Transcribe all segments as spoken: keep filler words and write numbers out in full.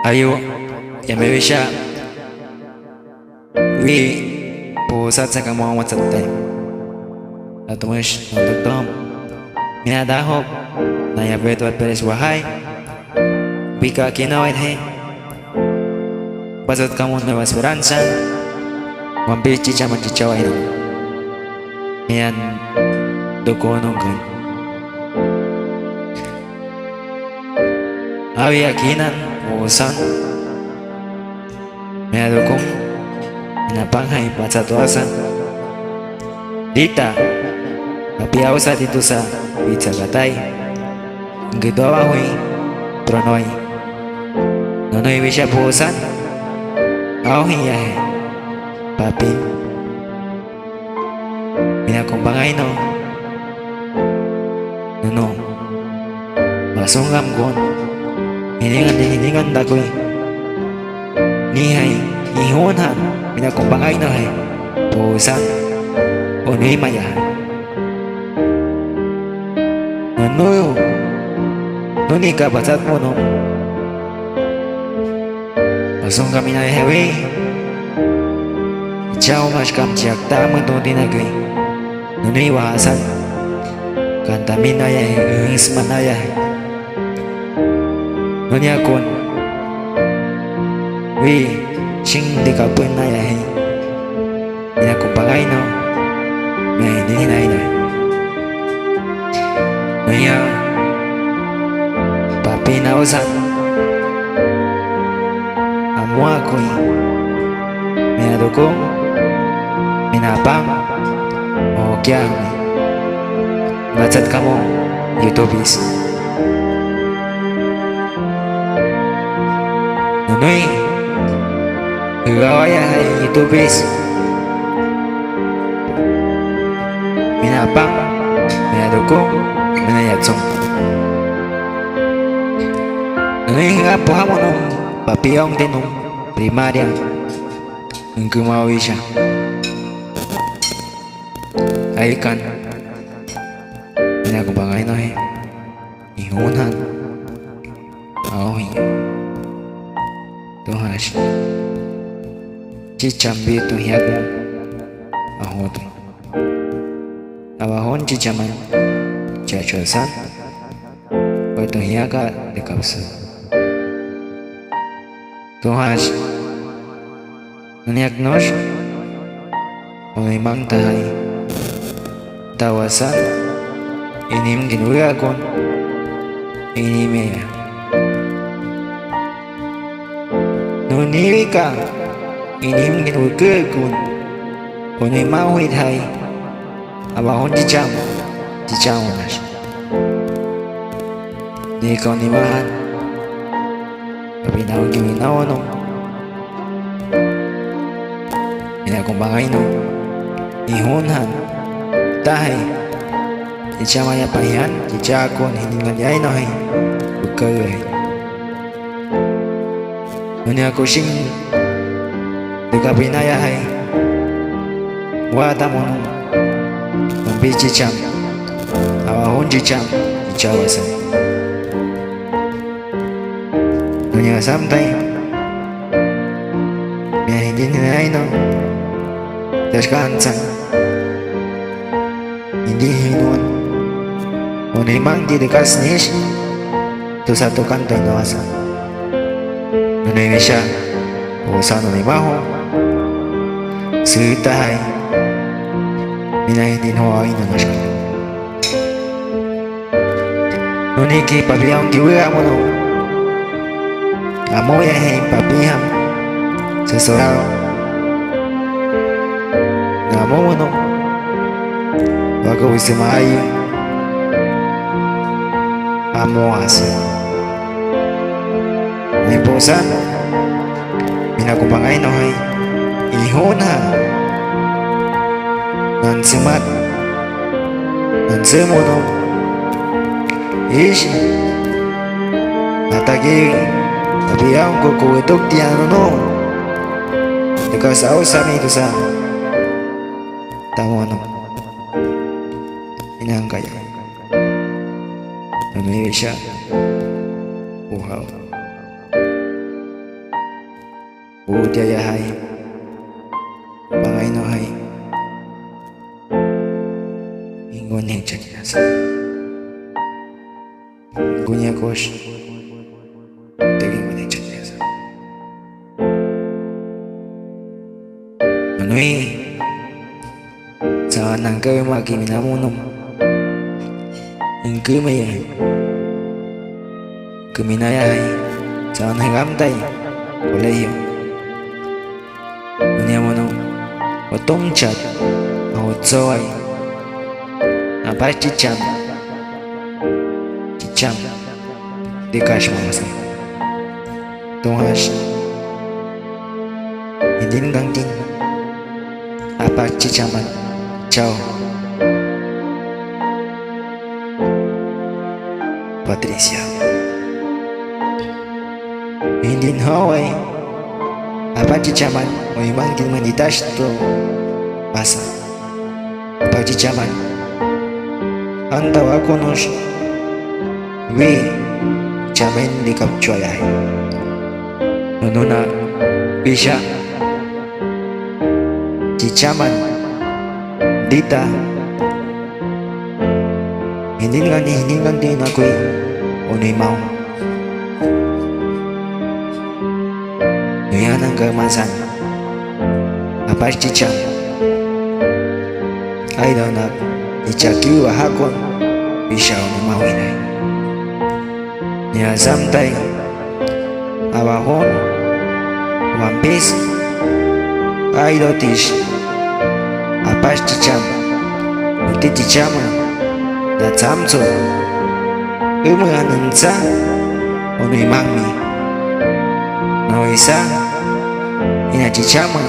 Ayo, ya mi wi siya. Wi, pusan saka mo amat satay. Atumus, untuk tom. Mina dahok, na ya beto at peres wahai. Bika kinaw et he. Basot kamun nuewa esperansa. Mampis chicha man chicha waino. Miyan duko nungkun. Awi akinan usan. Miyan dukung. Mina panghai patsat wasan. Dita. Papiya usa ditusa. Witsa katay. Ngedua wahui. Pronoi. Nonoi wisya pusan. Auhi yahe. Papin. Mina kumpangaino. Nunu. Masungam kun. Hiningan di hiningan dakui. Ni hai. Ihun han. Mina kumpangaino hai. Pusan. Unui maya. Nunu. Nuni ka basat mono. Masungam ina hewi. Chau mas kam chiak ta mentu dina gui. Nuni wahasan. Kantamin aya he, ngisman aya he. Nuni akun. Wi, sing di kapun aya he. Mina kumpangaino. Mina ini hinaino. Nuya. Papin ausan. Amu akui. Mina dukung. Mina pang. Oke ami. Basot kamu. Yutubis. Nunui. Gawa ya hai Yutubis. Mina pang. Mina dukung. Mina yatsung. Nunui nga puha mono. Papiyong tinung. Primaria. Ngkuma wisya. Aikan. Mina kumpangaino he. Ihun han. Auhi. Tuhash. Chicham bi tuhiak. Ahut. Abahon chichaman. Chachosan. Oi tuhiaka de kapsu. Tuhash. Nuniak nos. Unimang tahai. Tawasan. Inim gin wiakun. Inimeya. Nuni wika. Inim gin wiakun. Unimang huit hai. Abahon chicham. Chicham unas. Ni kau ni mahan. Papinaw ki minaw no. Mina kumpangaino. Ihun han. Tahai. Chicham aya pahiyan. Chicha akun hiningan yaino hai. Bukal hai. Nuni aku sing. Deka pinaya hai. Wa tamono. Mampis chicham. Abahon chicham. Chicha wasan. Nuni asam tai. Mina hindin hinaino. Taskan san. Hindi hinun. Unimang di dekas nis. Tusa tukan taino asa. Nunui wisya. Usa nuni maho. Sita hai. Mina hindi no ai nunasya. Nuni ki papiyong ki wira mono. Amo ya he papiham. Sesorao. Namo mono. Wago wisima ai. Amo ase. Ni pusan. Mina kumpangaino hai. Ihun ha. Nan semat. Nan semono. Ish. Atagi. Tapi ya ungko kuwetok tiyan no. Dekas au sami tusa. Tamono. Inangkaya. Nunui wisya. Uhau. Butiya ya hai, bangay no hai, ingkun hingchad ya sa. Ingkun ya kos, tegi mani chad ya sa. Ano i, sawan nangkewi ma ki mina munum. Ingkumi ya hai. Kumi na ya hai. Sawan hengam tai. Kolehiyo. Uni a mono, o tungchad, o tsoay, a pas chicham, chicham, di kas mawasa. Tungas, hindin gangkin, a pas chichaman, chao. Patricia. Hindin haway, a pas chichaman, o iman kin manitasto, pasa. A pas chichaman. Anta wakonos, wi, chamen di kapchwayay. Nunu na, pisha. Chichaman, dita, hindin gangkin, hindin gangkin nakwi, o nuy maw. Nuy anan ka masan, a pas chicham. Ay daw nak, ichaki wa hakon, pisha o nuy maw inay. Niya samtay, a wahon, wampis, ay daw tis, a pas chicham, iti chichama, da chamso, umi anun sa, o nuy mangmi. No isa, ina chichama,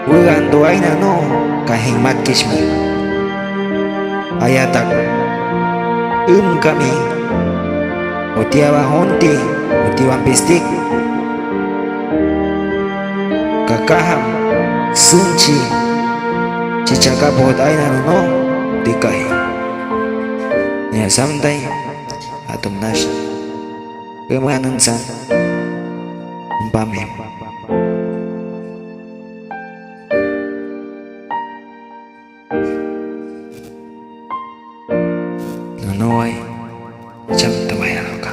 Wi anto ay nano ka hingmat kismi. Aya tak, üm kami, o tiya wahonti, o tiya wampistik. Kakaham, sunchi, chichaka bohot ay nano no, di kahi. Niya samtay, atum nas. Üm anun san, umpami. Nonoway, cham tamaya loka.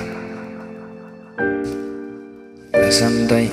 Samtay,